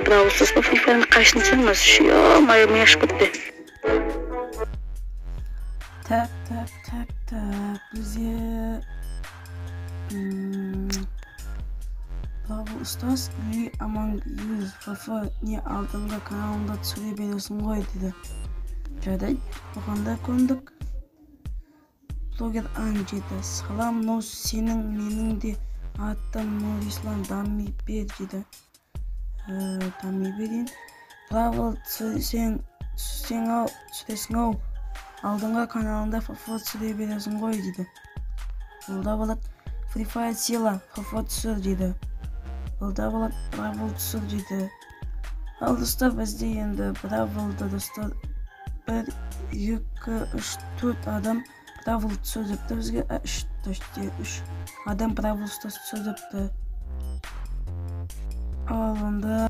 Бравл Старс па, Фри Фаер ма, қайсысын түсіреміз? Ё-моё, ми ашып кетті. Так, так, так, так, бізде Бравл Старс или Among Us, ФФ не, алдыңғы каналыңда түсіре бересің ғой дейді. Жарайды, бұған да көндік. Блогер Ан дейді: «Салам, мынау сенің, менің де атым Нұрислам, дами бер», – дейді. Дами берейін. «Бравл түсірсең, түсірсең ау, түсіресің ау, алдыңғы каналыңда ФФ түсіре бересің ғой», – дейді. Бұл да болады. Free Fire Сила: «ФФ түсір», – дейді. Бұл да болады. «Бравл түсір», – дейді. Ал, достар, бізде енді Бравлды, достар, бір, екі, үш, төрт адам Бравл түсір депті бізге. Үш, точнее, үш адам Бравл Старс түсір депті. Ал онда